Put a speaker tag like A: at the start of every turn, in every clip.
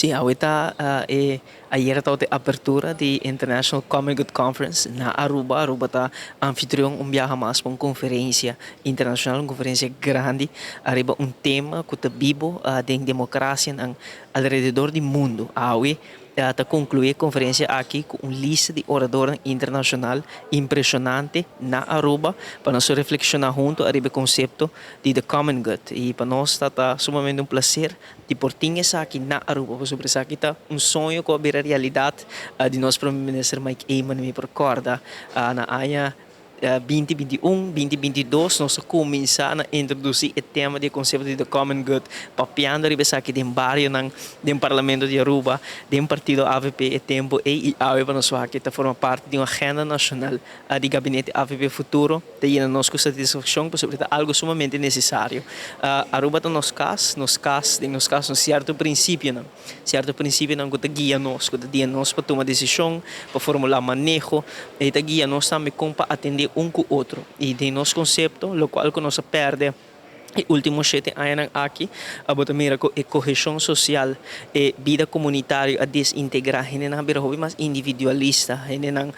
A: Sí, awor e ayera tabata e apertura di International Common Good Conference na Aruba. Aruba ta anfitrion un biaha mas pa un conferencia internacional, un conferencia grandi, ariba un tema cu ta bibo di democracia alrededor di mundo. Awe ta conclui e conferencia aki cu un lista di orador internacional impresionante na Aruba pa nos reflexiona hunto ariba e concepto di The Common Good. Y pa nos ta sumamente un placer di por tin esaki na Aruba, pasobra esaki ta un soño cu a bira realidad di nos Prome Minister Mike Eman. Mi por corda na aña 2021, 2022, nos a cuminsa introduci e tema di concepto di The Common Good, papiando riba esaki den bario, den Parlamento di Aruba, den partido AVP e tempo y awe pa nos aki ta forma parti di un agenda nacional di gabinete AVP Futuro, ta yena nos cu satisfaccion, pasobra ta algo sumamente necesario. Aruba ta nos cas, nos cas, den nos cas, un cierto principio, no? Cierto principio nan cu ta guia nos, cu ta guia nos pa tuma decision, pa formula maneho, y ta guia nos tambe con pa atende un cu otro. Y den nos concepto, locual cu nos a perde e ultimo 7 aña aki, bo ta mira cu e cohesion social y bida comunitario a desintegra, hendenan a bira hopi mas individualista, hendenan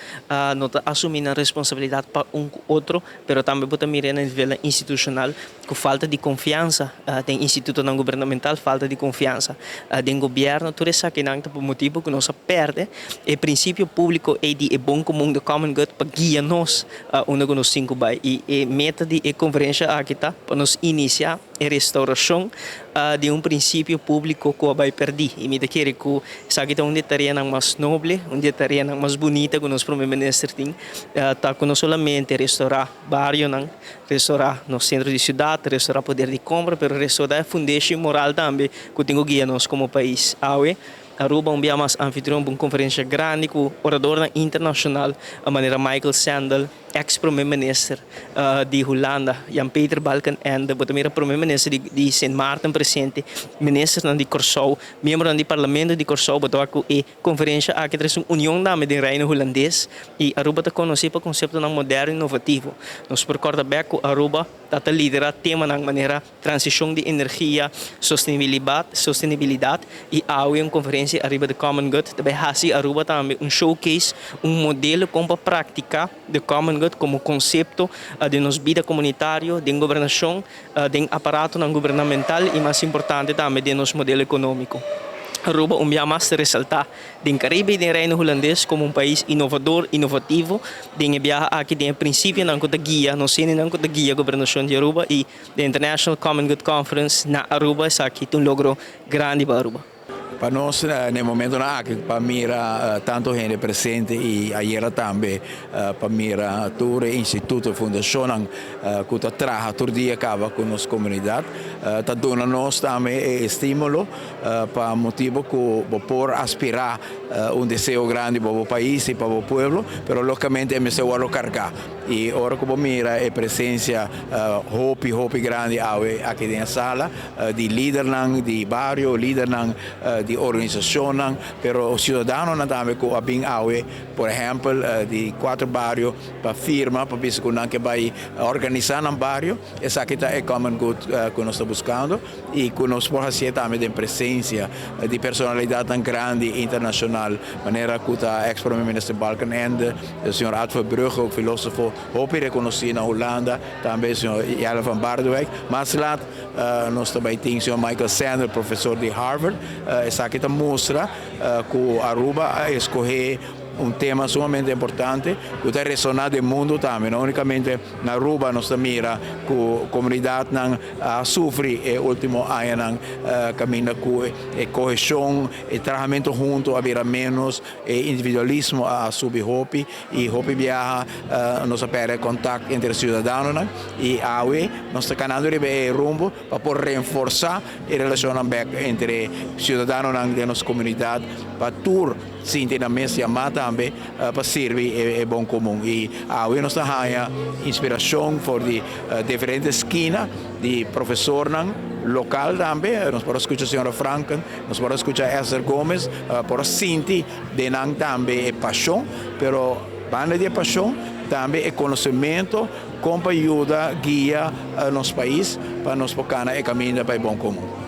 A: no ta asumi nan responsabilidad pa un cu otro, pero tambe bo ta mira na nivel institucional cu falta di confiansa den institutonan gubernamental, falta di confiansa den gobierno, tur esakinan ta pa motibo cu nos a perde e principio publico y di e bon comun, the common good, pa guia nos unda cu nos tin cu bay. Y e meta di e conferencia aki ta pa nos inicia e restauracion di un principio publico cu a bay perdi. Y mi ta kere cu esaki ta un di e tareanan mas noble, un di e tareanan mas bunita cu nos Prome Minister tin, ta cu no solamente restaura barionan, restaura nos centro di ciudad, restaura poder di compra, pero restaura e fundacion moral tambe cu tin cu guia nos como pais. Awe, Aruba un biaha mas anfitrion di un conferencia grandi cu orador internacional, manera Michael Sandel, ex-prome minister di Hulanda, Jan-Peter Balkenende, bo ta mira prome minister di Sint Maarten presente, minister di Corsou, miembro di Parlamento di Corsou, bo ta e conferencia aki ta un union tambe di Reino Hulandes y Aruba ta conoci pa concepto moderno y innovativo. Nos por corda cu Aruba ta lidera tema na manera transicion di energia, sostenibilidad y awe un conferencia ariba the common good. Tambe haci Aruba tambe un showcase, un modelo con pa practica the common good como concepto di nos bida comunitario, di gobernacion, di aparato gubernamental y, mas importante tambe, di nos modelo economico. Aruba un biaha mas resalta den Caribe y den Reino Hulandes como un pais inovador, inovativo, den biaha aki den principio nan cu ta guia, nos nan cu ta guia gobernacion di Aruba y the International Common Good Conference na Aruba, esaki ta un logro grandi pa Aruba.
B: Pa nos, na e momento aki, pa mira tanto hende presente y ayera tambe pa mira tur instituto, fundacion cu ta traha tur dia caba cu nos comunidad, ta duna nos tambe estimulo pa motibo cu por aspira un deseo grandi pa e pais y pa e pueblo, pero logicamente mester wordo carga. Y ora cu mira e presencia hopi hopi grandi aki den sala di lidernan di bario, lidernan di organisacion, pero ciudadanonan tambe cu a bin awe, por ehempel, di cuater bario pa firma, pa bisa cu nan kier bay organisa nan bario, esaki ta e common good cu nos ta buscando y cu nos por haci tambe den presencia di personalidad grandi internacional, manera cu ta ex-prome minister Balkenende, señor Ad Verbrugge, filosofo hopi reconoci na Hulanda, tambe señor Jelle van Baardewijk, mas laat nos tambe tin señor Michael Sandel, profesor di Harvard, esaki ta mustra cu Aruba a scoge un tema sumamente importante cu ta resona den mundo tambe, no unicamente na Aruba. Nos mira cu comunidadnan a sufri e ultimo añanan caminda cu e cohesion y trahamento hunto a bira menos, e individualismo a subi hopi y hopi biaha nos a perde contacto entre ciudadanonan y awe nos ta canando riba e rumbo pa por reforsa e relacion entre ciudadanonan di nos comunidad, pa tur sinti nan mes yama tambe pa sirbi e bon comun. Y awe nos ta inspiracion for di diferente skina di profesor local tambe. Nos por scucha señora Franken, nos por scucha Esther Gomes, por sinti den nan tambe e pasion, pero banda di pasion tambe e conocimento con pa yuda guia nos pais pa nos por cana e caminda pa bon comun.